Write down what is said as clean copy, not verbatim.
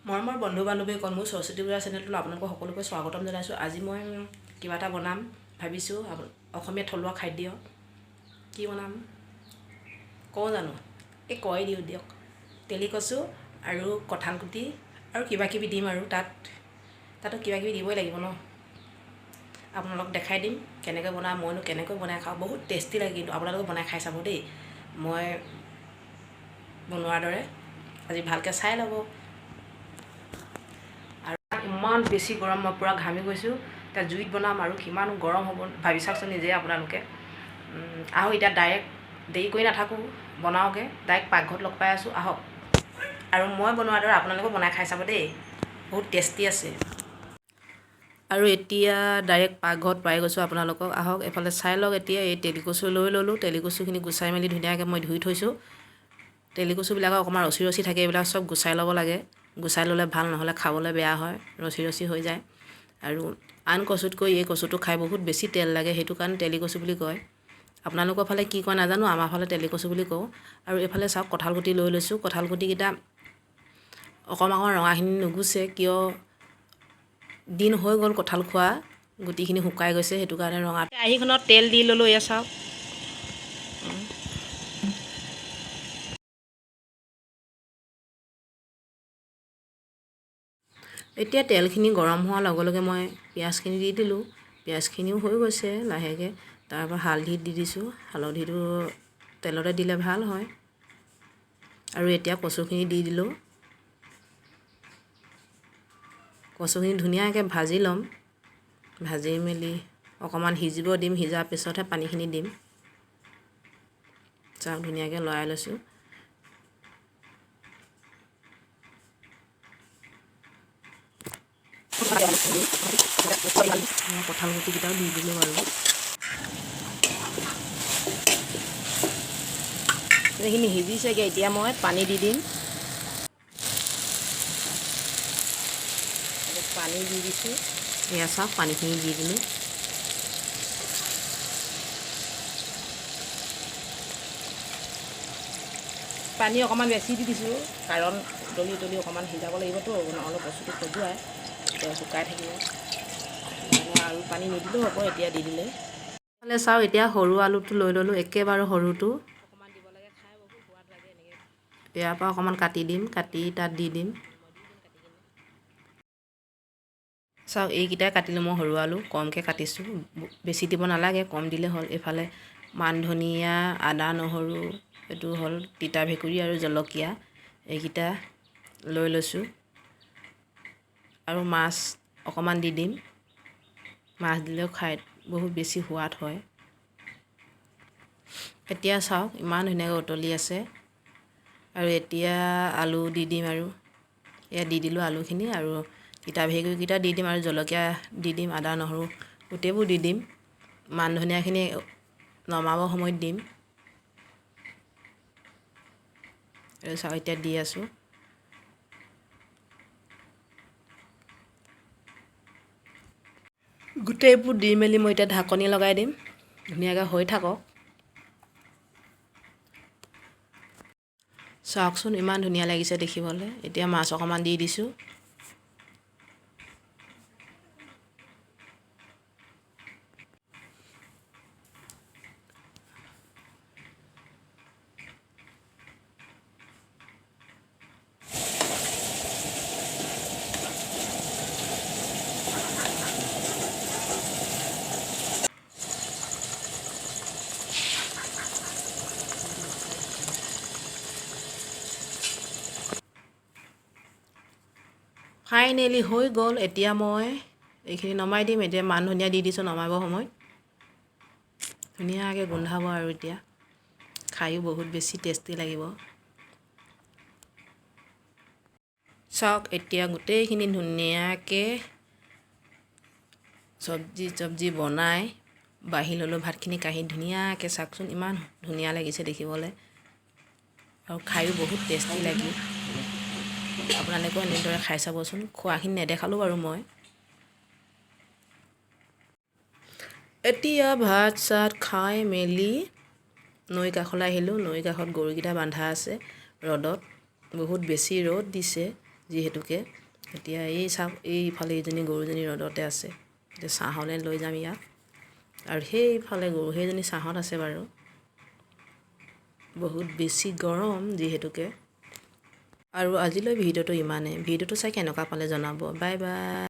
মৰমৰ বন্ধু বান্ধৱীসকল, মোৰ সৰস্বতী পূজা চেনেলটোলৈ আপোনালোকক সকলোকে স্বাগতম জনাইছোঁ। আজি মই কিবা এটা বনাম ভাবিছোঁ, অসমীয়া থলুৱা খাদ্য। কি বনাম কওঁ জানো? এই কয় দিওঁ দিয়ক। তেলি কচু আৰু কঁঠালগুটি আৰু কিবা কিবি দিম আৰু তাতো কিবা কিবি দিবই লাগিব ন। আপোনালোকক দেখাই দিম কেনেকৈ বনাওঁ, মইনো কেনেকৈ বনাই খাওঁ। বহুত টেষ্টি লাগে কিন্তু, আপোনালোকে বনাই খাই চাব দেই। মই বনোৱাৰ দৰে আজি ভালকৈ চাই ল'ব। আৰু ইমান বেছি গৰম, মই পূৰা ঘামি গৈছোঁ। এতিয়া জুইত বনাম আৰু কিমান গৰম হ'ব ভাবি চাওকচোন নিজে আপোনালোকে। আহক এতিয়া ডাইৰেক্ট দেৰি কৰি নাথাকোঁ, বনাওঁগৈ। ডাইৰেক্ট পাকঘৰত লগ পাই আছোঁ, আহক। আৰু মই বনোৱাৰ দৰে আপোনালোকেও বনাই খাই চাব দেই, বহুত টেষ্টি আছে। আৰু এতিয়া ডাইৰেক্ট পাকঘৰত পাই গৈছোঁ আপোনালোকক। আহক এইফালে চাই লওক। এতিয়া এই তেলিকচু লৈ ল'লোঁ। তেলিকচুখিনি গুচাই মেলি ধুনীয়াকৈ মই ধুই থৈছোঁ। তেলিকচুবিলাকৰ অকণমান ৰছী ৰছী থাকে, এইবিলাক চব গুচাই ল'ব লাগে। গুচাই ল'লে ভাল, নহ'লে খাবলৈ বেয়া হয়, ৰছী ৰছী হৈ যায়। আৰু আন কচুতকৈ এই কচুটো খাই বহুত বেছি তেল লাগে, সেইটো কাৰণে তেলিকচু বুলি কয়। আপোনালোকৰ ফালে কি কয় নাজানো, আমাৰ ফালে তেলিকচু বুলি কওঁ। আৰু এইফালে চাওক, কঁঠালগুটি লৈ লৈছোঁ। কঁঠালগুটিকেইটা অকণমান অকণমান ৰঙাখিনি নুগুচে, কিয় দিন হৈ গ'ল কঁঠাল খোৱা, গুটিখিনি শুকাই গৈছে, সেইটো কাৰণে ৰঙা। কেৰাহীখনত তেল দি ল'লোঁ, এয়া চাওক। এতিয়া তেলখিনি গৰম হোৱাৰ লগে লগে মই পিঁয়াজখিনি দি দিলোঁ। পিঁয়াজখিনিও হৈ গৈছে লাহেকৈ। তাৰপৰা হালধি দি দিছোঁ। হালধিটো তেলতে দিলে ভাল হয়। আৰু এতিয়া কচুখিনি দি দিলোঁ। কচুখিনি ধুনীয়াকৈ ভাজি ল'ম। ভাজি মেলি অকণমান সিজিব দিম, সিজাৰ পিছতহে পানীখিনি দিম। চাওক, ধুনীয়াকৈ লৰাই লৈছোঁ। কঁঠাল গুটিকেইটাও দি দিলোঁ। আৰু এইখিনি সিজিছেগৈ, এতিয়া মই পানী দি দিম। পানী দি দিছোঁ, এয়া চাওক, পানীখিনি দি দিলোঁ। পানী অকণমান বেছি দি দিছোঁ, কাৰণ উতলি উতলি অকণমান সিজাব লাগিবতো, নহ'লে কচুটো খজুৱাই, এতিয়া শুকাই থাকিব। আৰু পানী নিদিলেও হ'ব এতিয়া দি দিলে। এইফালে চাওক, এতিয়া সৰু আলুটো লৈ ল'লোঁ, একেবাৰে সৰুটো। ইয়াৰ পৰা অকণমান কাটি দিম, কাটি তাত দি দিম। চাওক, এইকেইটাই কাটিলোঁ মই সৰু আলু, কমকৈ কাটিছোঁ, বেছি দিব নালাগে, কম দিলে হ'ল। এইফালে মান ধনিয়া, আদা, নহৰু, এইটো হ'ল তিতা ভেকুৰী আৰু জলকীয়া, এইকেইটা লৈ লৈছোঁ। আৰু মাছ অকণমান দি দিম। মাছ দিলেও খাই বহুত বেছি সোৱাদ হয়। এতিয়া চাওক, ইমান ধুনীয়াকৈ উতলি আছে। আৰু এতিয়া আলু দি দিম। আৰু ইয়াত দি দিলোঁ আলুখিনি আৰু তিতা ভেকুৰীকেইটা দি দিম আৰু জলকীয়া দি দিম, আদা নহৰু গোটেইবোৰ দি দিম। মান ধনিয়াখিনি নমাব সময়ত দিম। আৰু চাওক, এতিয়া দি আছোঁ। গোটেইবোৰ দি মেলি মই এতিয়া ঢাকনি লগাই দিম, ধুনীয়াকৈ হৈ থাকক। চাওকচোন, ইমান ধুনীয়া লাগিছে দেখিবলৈ। এতিয়া মাছ অকণমান দি দিছোঁ। ফাইনেলি হৈ গ'ল। এতিয়া মই এইখিনি নমাই দিম। এতিয়া মান ধনিয়া দি দিছোঁ নমাব সময়ত, ধুনীয়াকৈ গোন্ধাব। আৰু এতিয়া খায়ো বহুত বেছি টেষ্টি লাগিব। চাওক, এতিয়া গোটেইখিনি ধুনীয়াকৈ চব্জি চব্জি বনাই বাঢ়ি ল'লোঁ ভাতখিনি কাঁহীত ধুনীয়াকৈ। চাওকচোন, ইমান ধুনীয়া লাগিছে দেখিবলৈ আৰু খায়ো বহুত টেষ্টি লাগিল। আপোনালোকেও এনেদৰে খাই চাবচোন। খোৱাখিনি নেদেখালোঁ বাৰু মই। এতিয়া ভাত চাত খাই মেলি নৈ কাষলৈ আহিলোঁ। নৈ কাষত গৰুকেইটা বান্ধা আছে। ৰ'দত বহুত বেছি ৰ'দ দিছে, যিহেতুকে এতিয়া এই চাওক, এইফালে এইজনী গৰুজনী ৰ'দতে আছে। এতিয়া ছাঁহলৈ লৈ যাম ইয়াক। আৰু সেইফালে গৰু সেইজনী ছাঁহত আছে বাৰু। বহুত বেছি গৰম যিহেতুকে। আৰু আজিলৈ ভিডিঅ'টো ইমানেই। ভিডিঅ'টো চাই কেনেকুৱা পালে জনাব। Bye bye.